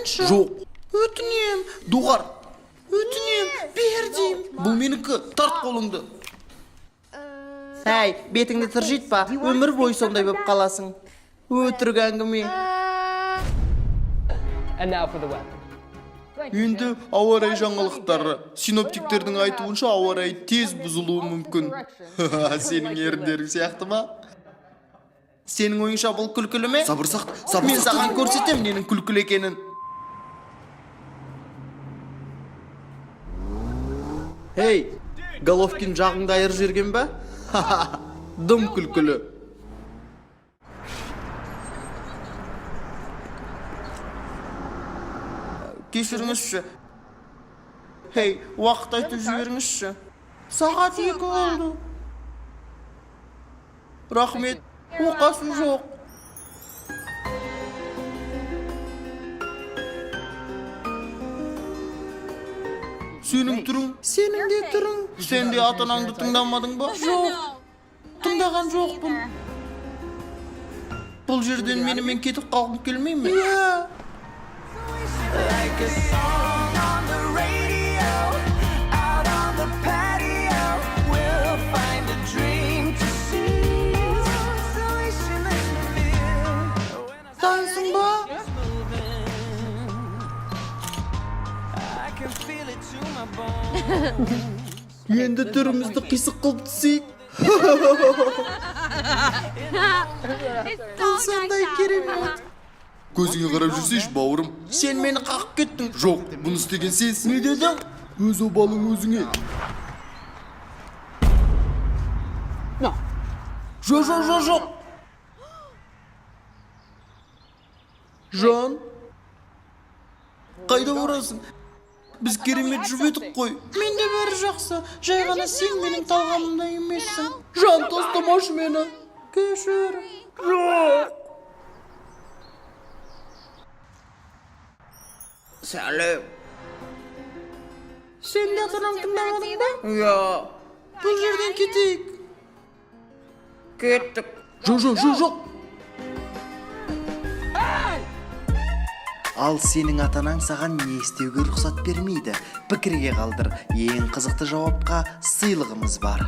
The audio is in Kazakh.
Алайыншы. Жоқ. Өтінем. Доғар. Өтінем, бер деймін. Бұл менікі. Тарт қолыңды. Әй, бетіңді тыржитпа. Өмір бойы сондай болып қаласың. Өтірік әңгіме. And now for the weather. Енді ауа райы жаңалықтары. Синоптиктердің айтуынша, ауа райы тез бұзылуы мүмкін. Сенің еріндерің сияқты ма? Сенің ойыңша, бұл күлкілі ме? Сабыр сақ, сабыр Мен сақта. саған көрсетем ненің күлкілі екенін. Ей, Головкин жағыңды айырып жіберген ба? Дым күлкілі. Кешіріңізші. Хей, уақыт айтып жіберіңізші. Сағат 2 болды. Рахмет, оқасым жоқ. Сенің түрің, Сенің де түрің. Сен де ата-анаңды тыңдамадың ба? Жоқ, тыңдаған жоқпын. Бұл жерден менімен кетіп қалғың келмей ме? Иә. Like a song on the radio, out on the patio, we'll find a dream to seize. Solution in the fear. When I Дайынсың ба? I can feel it to my bones. Енді түрімізді қисық қылып түсейік. Бұл сондай керемет. Көзіңе қарап жүрсейші, бауырым. Сен мені қағып кеттің. Жоқ, бұны істеген сенсің. Не дедің? Өз обалың өзіңе. Жоқ, жоқ, жоқ, жоқ. Жан, қайда барасың? Біз керемет жұп едік қой. Менде бәрі жақсы. Жай ғана сен менің талғамымда емессің. Жан, тастамашы мені. Кешір. Жоқ. Сәлем. Сен де ата-анаңды тыңдамадың ба? Иә. Бұл жерден кетейік. Кеттік. Жоқ, жоқ, жоқ, жоқ. Ал сенің ата-анаң саған не істеуге рұқсат бермейді? Пікірге қалдыр. Ең қызықты жауапқа сыйлығымыз бар.